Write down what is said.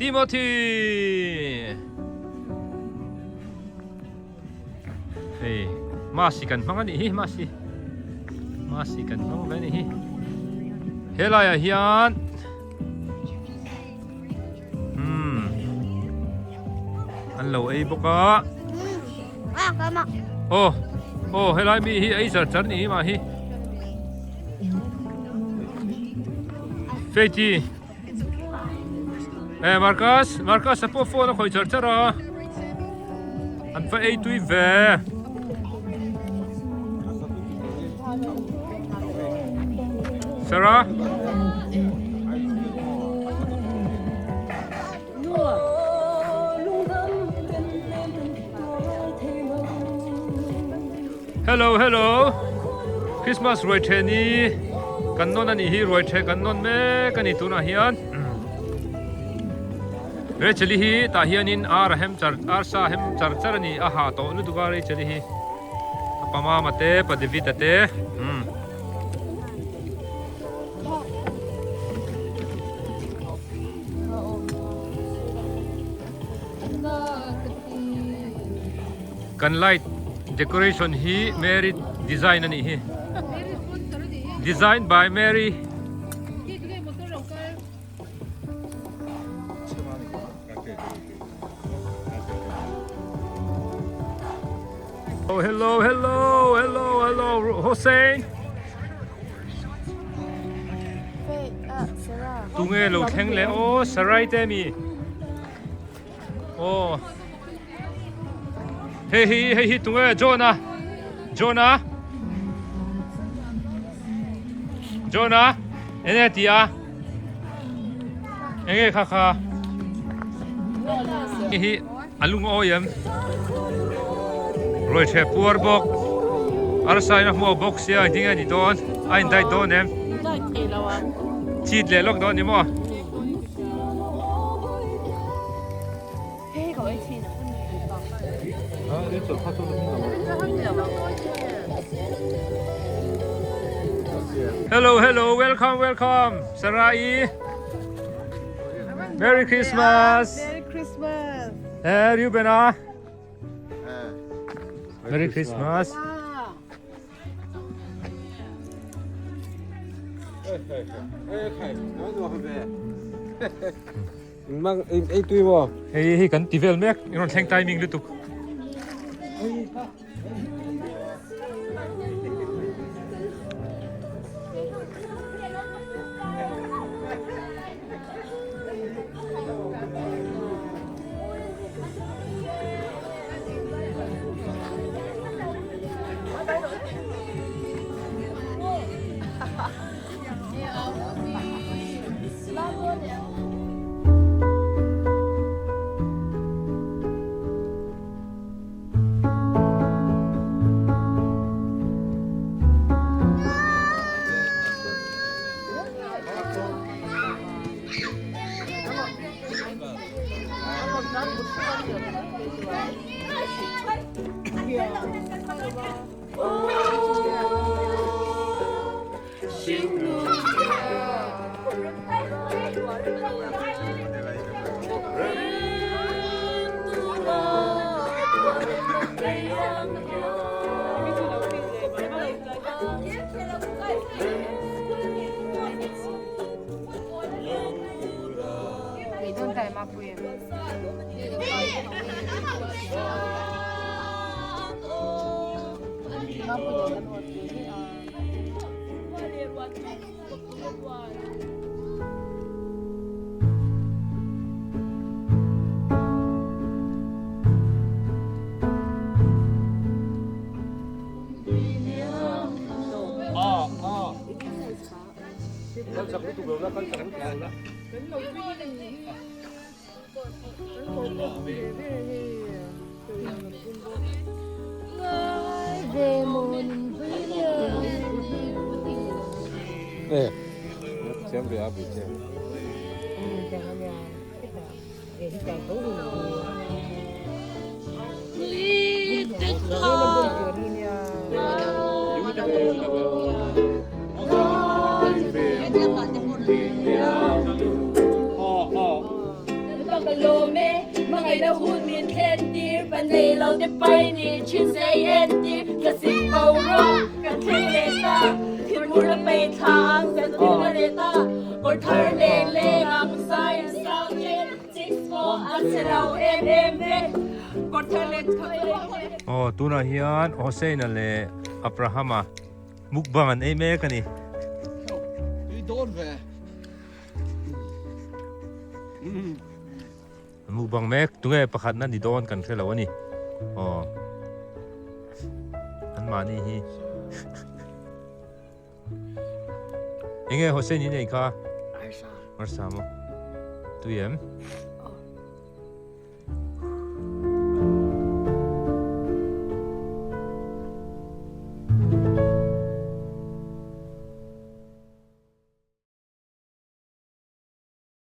Timothy Hei masi kan hmang anih hi masi masi kan hmang ve anih hi helai ah hian umm an lo ei bawk a aw aw helai mi hi ei char char ni mah hi Faith-i Eh Marcus, Marcus a pawh phone a khawih char char a. An va ei tui ve. Sarah? Hello hello Christmas ruai then hi kan nawn anih hi ruai then kan nawn mek ani tunah hian Rachel-i hi tah hianin ar a hem char arsa a hem char char ani a ha tawh lutuk a Rachel-i hi a pa mama te pa David-a te umm. Kan light decoration hi Mary design a nih hi. Design by Mary. Oh hello hello hello hello Hossein. Tunge lo thleng leh aw Sarai te mi. Aw Hei hi hei hi tunge John a John a John a enge ti a enge kha kha Hei hi a lung awi em Ruai ṭheh puar bawk arsa in a hmuak bawk sia engtin nge ni dawn a in diet dawn em chit leh lawk dawn ni maw. Hello hello welcome welcome Sarai Merry Christmas Merry Christmas Eh Reuben-a Merry Christmas Hei hi kan ti vel mek i rawn thleng timing lutuk. lawm e Hmangaihna hun min thlen tir Pa nei lo te pai ni thin sei en tir Thlasik bo rawh kan thleng leh ta Thilmur a pei thla ang zan thil a reh ta Kawr thar leng leng ang sai an sang chen Aw tunah hian Hosseina leh Abrahama mukbang an ei mek a ni. An mukbang mek tunge pakhatna ni dawn kan hre lo a ni. Aw an mahni hi. Enge Hossein in ei kha? Arsa. Arsa maw? Tui em?